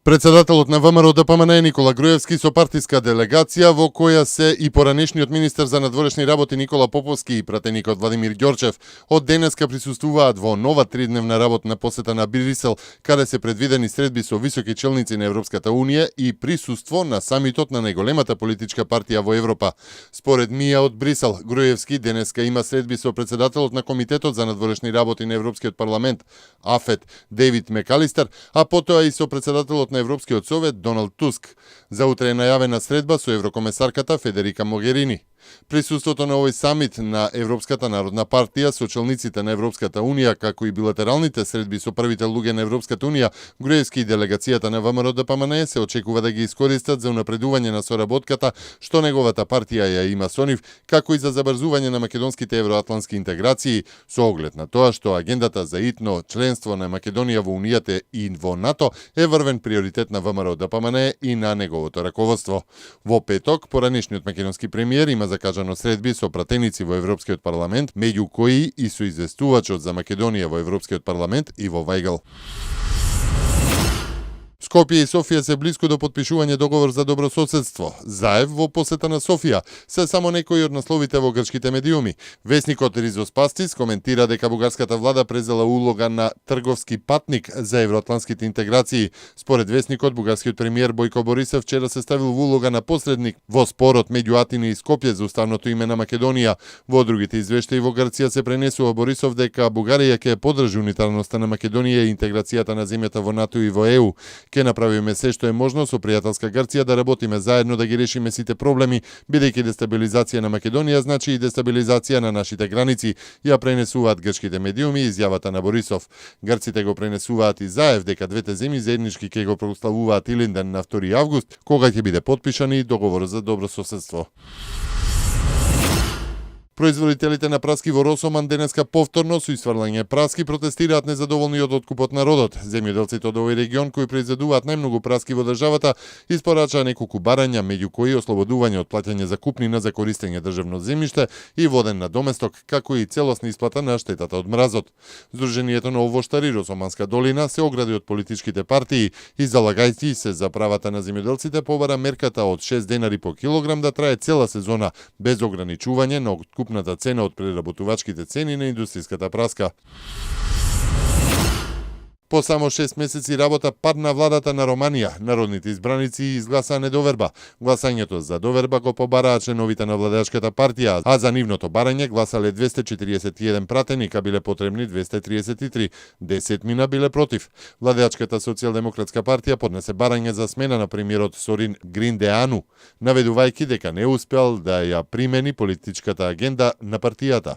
Председателот на ВМРО ДПМН Никола Груевски со партиска делегација во која се и поранешниот министер за надворешни работи Никола Поповски и пратеникот Владимир Ѓорчев од денеска присуствуваат во нова тридневна работна посета на Брисел, каде се предвидени средби со високи челници на Европската Унија и присуство на самитот на најголемата политичка партија во Европа. Според МИА од Брисел, Груевски денеска има средби со председателот на Комитетот за надворешни работи на Европскиот парламент, АФЕТ, Дейвид Мекалистер, а потоа и со председателот на Европскиот совет Доналд Туск. За утре е најавена средба со еврокомесарката Федерика Могерини. Присуството на овој самит на Европската народна партија со челниците на Европската Унија, како и билатералните средби со првите луѓе на Европската Унија, Груевски и делегацијата на ВМРО ДПМН се очекува да ги искористат за унапредување на соработката што неговата партија ја има со нив, како и за забрзување на македонските евроатлантски интеграции, со оглед на тоа што агендата за итно членство на Македонија во Унијата и во НАТО е врвен приоритет на ВМРО ДПМН и на неговото раководство. Во петок, поранешниот македонски премиер има закажано средби со пратеници во Европскиот парламент, меѓу кои и со известувачот за Македонија во Европскиот парламент Иво Вајгал. Скопје и Софија се блиску до потпишување договор за добрососедство. Заев во посета на Софија се само некои од насловите во грчките медиуми. Весникот Ризос Пастис коментира дека бугарската влада презела улога на трговски патник за евроатлантските интеграции. Според весникот, бугарскиот премиер Бојко Борисов вчера се ставил во улога на посредник во спорот меѓу Атина и Скопје за уставното име на Македонија. Во другите извештаи во Грција се пренесува Борисов дека Бугарија ќе подржи унитарноста на Македонија и интеграцијата на земјата во НАТО и во ЕУ. Ке направиме се што е можно со пријателска Грција да работиме заедно да ги решиме сите проблеми, бидејќи дестабилизација на Македонија значи и дестабилизација на нашите граници, ја пренесуваат грчките медиуми изјавата на Борисов. Грците го пренесуваат и Заев дека двете земји заеднички ќе го прославуваат Илинден на 2 август, кога ќе биде потпишан и договорот за добрососедство. Производителите на праски во Росоман денеска повторно со исфрлање праски протестираат незадоволни од откупот на родот. Земјоделците од овој регион кои произведуваат најмногу праски во државата испорачаа неколку барања, меѓу кои ослободување од плаќање закупнина за користење државно земјиште и воден надоместок, како и целосна исплата на штетата од мразот. Сдруженијето на овоштари Росоманска долина се огради од политичките партии и залагајќи се за правата на земјоделците побара мерката од 6 денари по килограм да трае цела сезона без ограничување на купната цена од преработувачките цени на индустријската праска. По само 6 месеци работа падна владата на Романија. Народните избраници изгласаа недоверба. Гласањето за доверба го побараа членовите на владеачката партија, а за нивното барање гласале 241 пратеника, биле потребни 233. 10 биле против. Владеачката социјалдемократска партија поднесе барање за смена на премиерот Сорин Гриндеану, наведувајќи дека не успеал да ја примени политичката агенда на партијата.